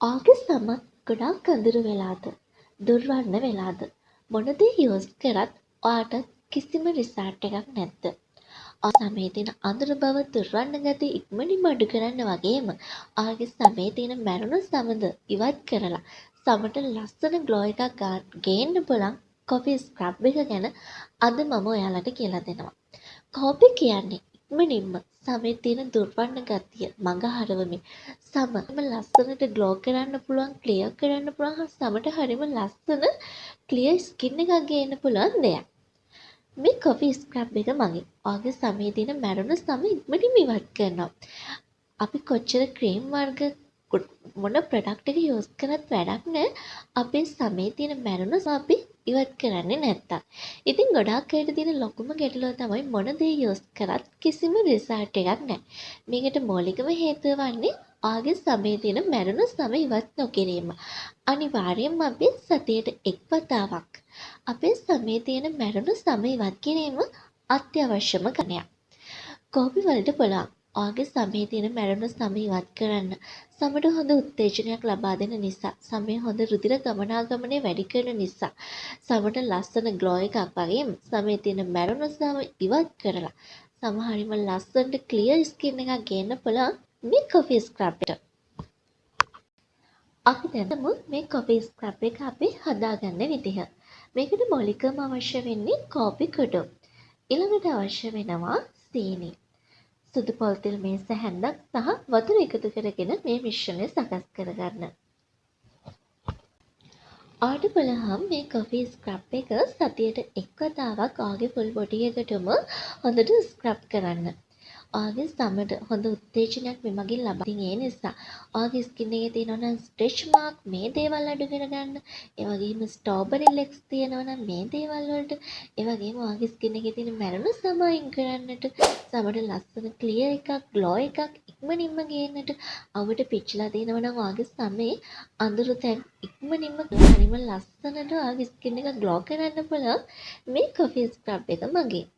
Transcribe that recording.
ඔයාගේ සමත් ගොඩාක් අඳුරු වෙලාද? දුර්වර්ණ වෙලාද? මොන දේ යූස් කරත් ඔයාට කිසිම රිසල්ට් එකක් නැද්ද? ඔයා සමේ තියෙන අඳුරු බව, දුර්වර්ණ ගතිය ඉක්මනින්ම අඩු කරන්න වගේම ඔයාගේ සමේ තියෙන මැරුණු සමද ඉවත් කරලා සමට ලස්සන ග්ලෝ එකක් ගේන්න පුළුවන් කොෆි ස්ක්‍රබ් එක ගැන අද මම ඔයාලට කියලා දෙනවා. කෝපි කියන්නේ ඉක්මනින්ම සමේ තියෙන දුර්වර්ණ ගතිය මඟ හරවමින් සම ලස්සනට ග්ලෝ කරන්න පුළුවන්, ක්ලියර් කරන්න පුළුවන්, සමට හරිම ලස්සන ක්ලියර් ස්කින් එකක් ගේන්න පුළුවන් දෙයක්. මේ කොෆි ස්ක්‍රබ් එක මගින් ඔයාගේ සමේ තියෙන මැරුණු සම ඉක්මනින්ම ඉවත් කරනවා. අපි කොච්චර ක්‍රීම් වර්ග, මොන ප්‍රොඩක්ට් එක යූස් කරත් වැඩක් නෑ, අපේ සමේ තියෙන මැරුණු සම අපි ඉවත් කරන්නේ නැත්තම්. ඉතින් ගොඩාක් අයට තියෙන ලොකුම ගැටලුව තමයි මොන දේ යූස් කරත් කිසිම රිසල්ට් එකක් නෑ. මේකට මූලිකම හේතුව වන්නේ ඔයාගේ සමේ තියෙන මැරුණු සම ඉවත් නොකිරීම. අනිවාර්යයෙන්ම අපි සතියට එක් වතාවක් අපේ සමේ තියෙන මැරුණු සම ඉවත් කිරීම අත්‍යවශ්‍යම කාරණයක්. කෝපි වලට පුළුවන් ඔයාගේ සමේ තියෙන මැරුණු සම ඉවත් කරන්න. සමට හොඳ උත්තේජනයක් ලබා දෙන නිසා, සමේ හොඳ රුධිර ගමනාගමනය වැඩි කරන නිසා, සමට ලස්සන ග්ලෝ එකක් වගේම සමේ තියෙන මැරුණු සම ඉවත් කරලා සම හරිම ලස්සනට ක්ලියර් ස්කින් එකක් ගේන්න පුළුවන් මේ කොෆි ස්ක්‍රබ් එකට. අපි දැන් බලමු මේ කොෆි ස්ක්‍රබ් එක අපි හදාගන්න විදිහ. මේකට මූලිකවම අවශ්‍ය වෙන්නේ කෝපි කුඩු. ඊළඟට අවශ්‍ය වෙනවා සීනි. සුදු පොල් තෙල් මේස හැන්දක් සහ වතුර එකතු කරගෙන මේ මිශ්‍රණය සකස් කරගන්න. ඔයාට පුළුවන් මේ කොෆි ස්ක්‍රබ් එක සතියට එක් වතාවක් ඔයාගේ ෆුල් බොඩි එකටම හොඳට ස්ක්‍රබ් කරන්න. ඔයාගේ සමට හොඳ උත්තේජනයක් මෙමගින් ලබා, ඉතින් ඒ නිසා ඔයාගේ ස්කින් එකේ තියෙනවා නම් ස්ට්‍රෙච් මාක්, මේ දේවල් අඩු කරගන්න. ඒ වගේම ස්ට්‍රෝබෙරි ලෙග්ස් තියෙනවා නම් මේ දේවල් වලට, ඒ වගේම ඔයාගේ ස්කින් එකේ තියෙන මැරුණු සම අයින් කරන්නට, සමට ලස්සන ක්ලියර් එකක්, ග්ලෝ එකක් ඉක්මනින්ම ගේන්නට, අවුවට පිච්චිලා තියෙනවා නම් ඔයාගේ සමේ අඳුරු තැන් ඉක්මනින්ම හරිම ලස්සනට ඔයාගේ ස්කින් එක ග්ලෝ කරන්න පුළුවන් මේ කොෆි ස්ක්‍රබ් එක මගින්.